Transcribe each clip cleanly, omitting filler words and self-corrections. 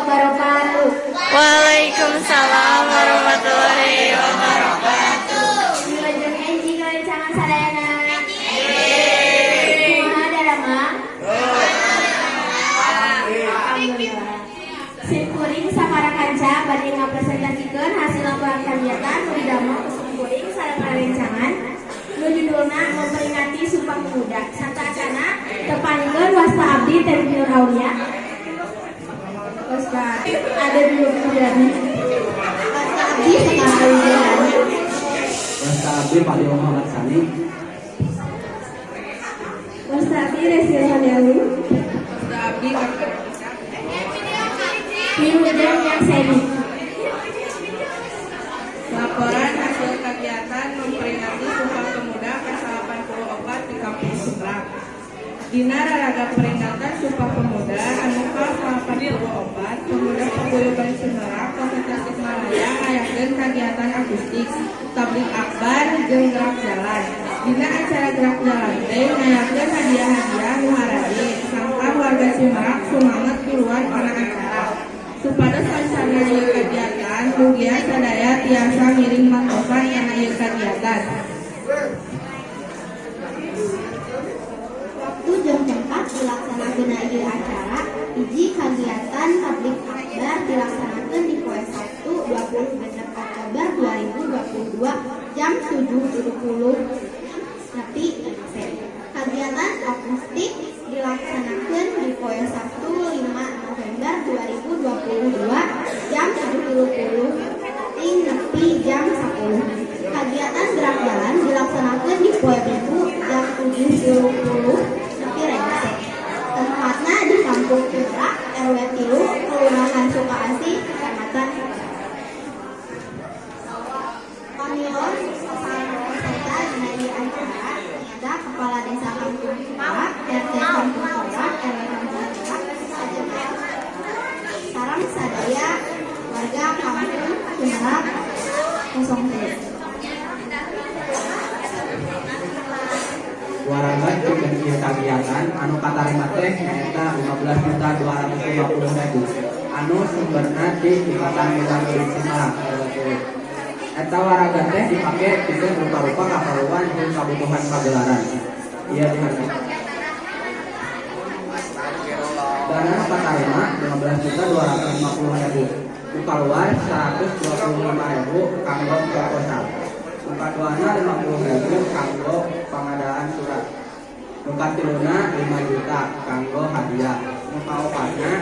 Wabarakatuh. Waalaikumsalam warahmatullahi wabarakatuh. Wilujeng enjing rerencangan sadayana. Kumaha daramang? Alhamdulillah. Sim kuring sapara kanca bade ngapresentasikeun hasil laporan kegiatan nu didamel ku sim kuring sareng rerencangan nu judulna Memperingati Sumpah Pemuda. Sateuacanna tepangkeun, wasta abdi Teh Nur Aulia. Wasta ada dua Pujiani. Wasta abdi Sekar Awijayan. Wasta abdi Pak Muhammad Sani. Wasta abdi Resi Rohaniawi. Wasta abdi Kakak. Wilujeng nyakseni. Laporan hasil kegiatan memperingati Sumpah Pemuda ke-84 di Kampung Cimerak. Dina raraga peringatan Sumpah Pemuda anu ka-84, Pemuda Paguyuban Cimerak, Kota Tasikmalaya ngayakeun kegiatan akustik, tablig akbar, jeung gerak jalan. Dina acara gerak jalan teh ngayakeun hadiah-hadiah nu harade, sangkan warga Cimerak sumanget duluan kana acara. Supados lancarna ieu kegiatan, mugia sadaya tiasa ngiring bantosan kana ieu kegiatan. Waktu jeung tempat dilaksanakeun ieu acara: hiji, kagiatan tablig akbar dilaksanakeun di poe Sabtu, 26 Oktober 2022, jam 7.30 nepi rengse. Kagiatan akustik dilaksanakeun di poe Sabtu, 5 November 2022, jam 7.30 peuting nepi jam 10. Kagiatan gerak jalan dilaksanakeun di poe Minggu, jam 7.30 nepi rengse. Tempatna di Kampung Cimerak, RW 3, Kelurahan Sukaasih, Kecamatan Cimerak. Pamilon sareng peserta dina ieu acara nyaeta Kepala Desa Kampung Cimerak, RT Kampung Cimerak, RW Kampung Cimerak, sareng sadaya warga Kampung Cimerak 03. Waraga pikeun ieu kagiatan anu katarima teh nyaeta 15.250.000 anu sumberna ti Ikatan Muda Murid Cimerak RW 3. Eta waraga teh dipake pikeun rupa-rupa kaperluan jeung kabutuhan pagelaran. Ieu diharga. Dana nu katarima 15.250.000. Nu kaluar 125.000 kanggo proposal. Nu kaduana 50.000 kanggo pangadaan surat. Nu katiluna 5 juta kanggo hadiah. Nu kaopatna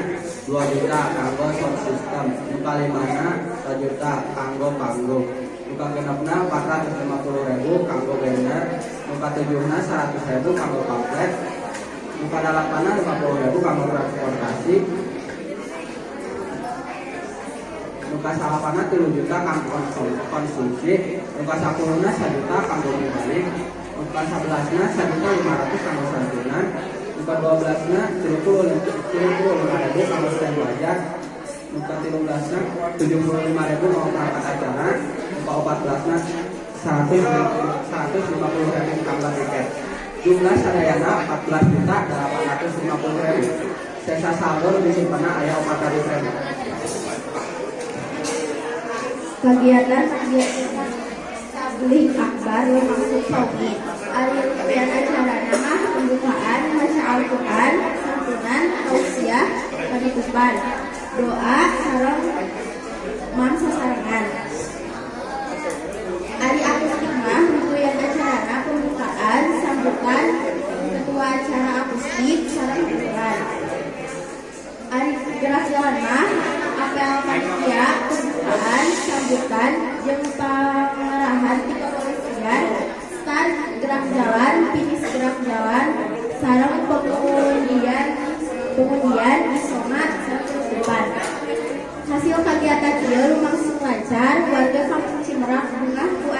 2 juta kanggo sound system. Nu kalimana 1 juta kanggo panggung. Nu kagenepna 450.000 kanggo banner. Nu katujuhna 100.000 kanggo pamflet. Nu kadalapanna 50.000 kanggo transportasi. Nu kasalapanna 3 juta kanggo konsumsi. Nu kasapuluhna 1 juta kanggo balik. Nu kasabelasna 1.500.000 kanggo santunan. Nu kaduabelasna 35.000 kanggo stand belajar. Nu katilubelasna 75.000 kanggo perangkat acara. Nu kaopatbelasna 150.000 kanggo tiket. Jumlah sadayana 14.850.000. Sesa saldo nu disimpenna aya 400.000. Kegiatan tablig akbar lumangsung songit. Ari rincian acarana mah pembukaan, maca Al-Qur'an, santunan, tausiah, penutupan, doa sareng mam sasarengan. Ari akustik mah rincian acarana pembukaan, sambutan ketua acara akustik sareng hiburan. Ari gerak jalan mah apel panitia, pembukaan, sambutan jeung pangarahan ti kepolisian, start gerak jalan, finish gerak jalan, sareng pengundian pengundian isomat sareng penutupan. Hasil kegiatan ieu lumangsung lancar, warga Kampung Cimerak bungah ku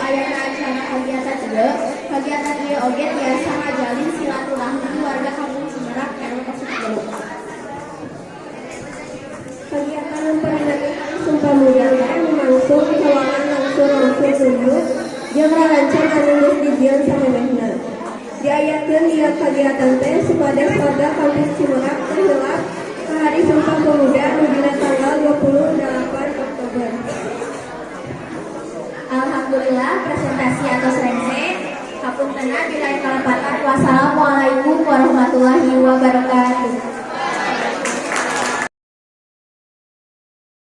ayana acara kegiatan ieu. Kegiatan ieu oge tiasa ngajalin silaturahmi warga Kampung Cimerak RW 03. Kegiatan memperingati Hari Sumpah Muda teh lumangsung keuangan langsung-langsung tunduk jeung rarancang anu geus dijieun samemehna. Diayakeun dina kagiatan teh supados warga Kampus Cimerak teu hilap ka Hari Sumpah Pemuda nu dina Hapuntenna bila kalepatan. Wassalamualaikum warahmatullahi wabarakatuh.